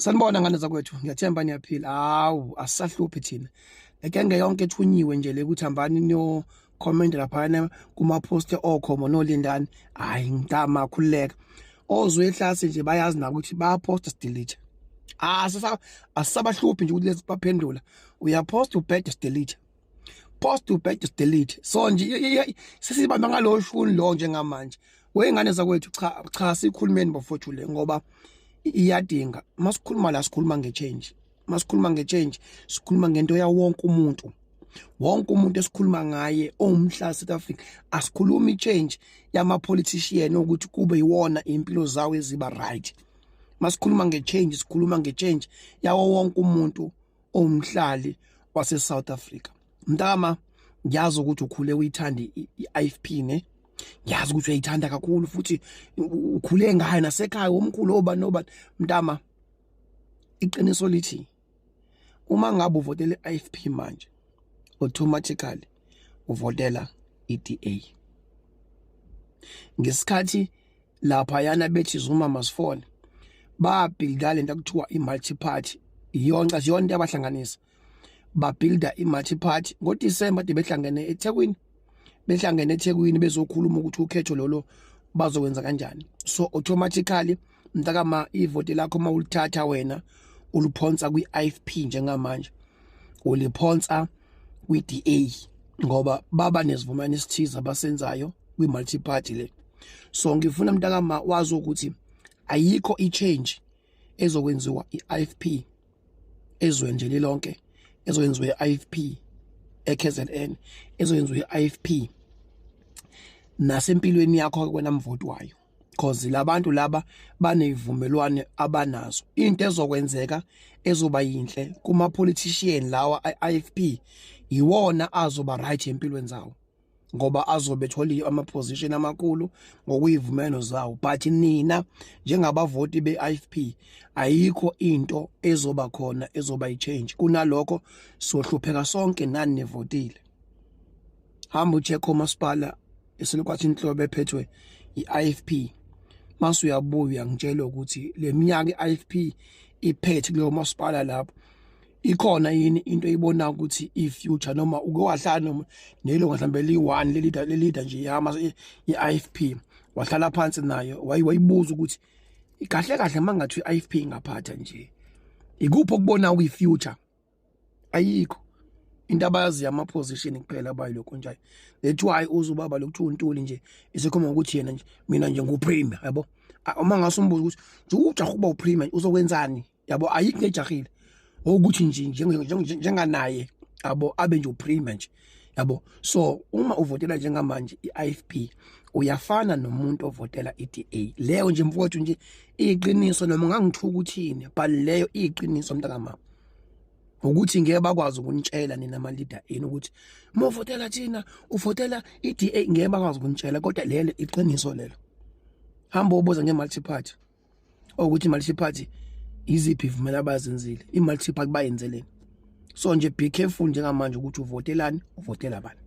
Sanibona ngane zakwethu, ngiyathemba niyaphila. Hawu, asisahluphi thina. Lekenge yonke ethunyiwe nje le ukuthi hambani niyo comment laphana kuma post okhomo nolindani. Hayi ngama khululeka. Ozwe ehlase nje bayazi nabo ukuthi bayaposta sidelete. Ah sisa asisabahluphi nje ukuthi lezi baphendula. Uyapost ubhede sidelete. Post ubhede sidelete. So nje sesibamba ngalo shuni lo njengamanje. Wengane zakwethu cha cha sikhulumeni bafowethu le ngoba iyadinga. Masikhuluma la sikhuluma ngechange. Masikhuluma ngechange sikhuluma ngento ya wonke umuntu. Wonke umuntu esikhuluma ngaye owumhla South Africa asikhulumi ichange yama politician ukuthi kube iwona impilo zawo eziba right. Masikhuluma ngechange sikhuluma ngechange yawo wonke umuntu owumhlali wase South Africa. Mntama ngiyazi ukuthi ukhule uyithanda i-IFP ne ngiyazi ukuthi uyayithanda kakhulu futhi ukhule ngayo nasekhaya omkhulu obani nobani mntama iqiniso lithi uma ngabe uvotela i-IFP manje automatically uvotela i-DA ngesikhathi lapha yana bethi Zuma must fall babuilda lento kuthiwa i-multi party iyonca yonke into abahlanganisa babuilda i-multi party ngoDisemba de behlangene eThekwini behlangene eThekwini bezokhuluma ukuthi ukhetho lolo bazokwenza kanjani so automatically mntakama ivoti lakho uma ulithatha wena uliphonsa kwi-IFP njengamanje uliphonsa kwi-DA ngoba baba nesivumelwano esithize abasenzayo kwi-multi party le so ngifuna mntakama wazi ukuthi ayikho i-change ezokwenziwa i-IFP ezweni nje lilonke ezoyenziwa i-IFP eKZN ezoyenziwa i-IFP nasempilweni yakho wena mvoti wayo because labantu laba banezivumelwane abanazo into ezokwenzeka ezoba yinhle kuma politician lawa iIFP iwona azoba right empilweni zawo ngoba azobe ethola ama position amakhulu ngokuyivumelo zawo but nina njengabavoti beIFP ayikho into ezoba khona ezoba ichange kunalokho sohlupheka sonke nani nivotile hamba ucheck omasipala eselokwathi inhlobo ephethwe i-IFP mase uyabuya uyangitshela ukuthi le minyaka i-IFP iphethe kuleyo masipala lapho ikhona yini into eyibona ukuthi i-future noma uke wahlala noma nelunga mhlawumbe liyi-one lelida lelida nje yama i-IFP wahlala phansi nayo wayibuza ukuthi kahle kahle mangathi i-IFP ingaphatha nje ikuphi okubona kuyi-future ayikho into abayaziyo ama-position kuphela abayilokho nje that's why uze ubaba lokuthiwa uNtuli nje esekhuluma ngokuthi yena nje mina nje ngu-premier yabo uma ngase umbuze ukuthi nje ujaha ukuba u-premier uzokwenzani yabo ayikho ngejahile ukuthi nje njenganaye yabo abe nje u-premier nje yabo so uma uvotela njengamanje i-IFP uyafana nomuntu ovotela i-DA leyo nje mfowethu nje iqiniso noma ungangithuka ukuthini but leyo iqiniso mntakamama ukuthi ngeke bakwazi ukunitshela nina ama leader enu ukuthi uma uvotela thina uvotela i-DA ngeke bakwazi ukunitshela kodwa lelo iqiniso lelo hamba ubuza nge-multi party ukuthi i-multi party iziphi ivumela abazenzile i-multi party bayenzeleni so nje be careful njengamanje ukuthi uvotelani uvotela bani.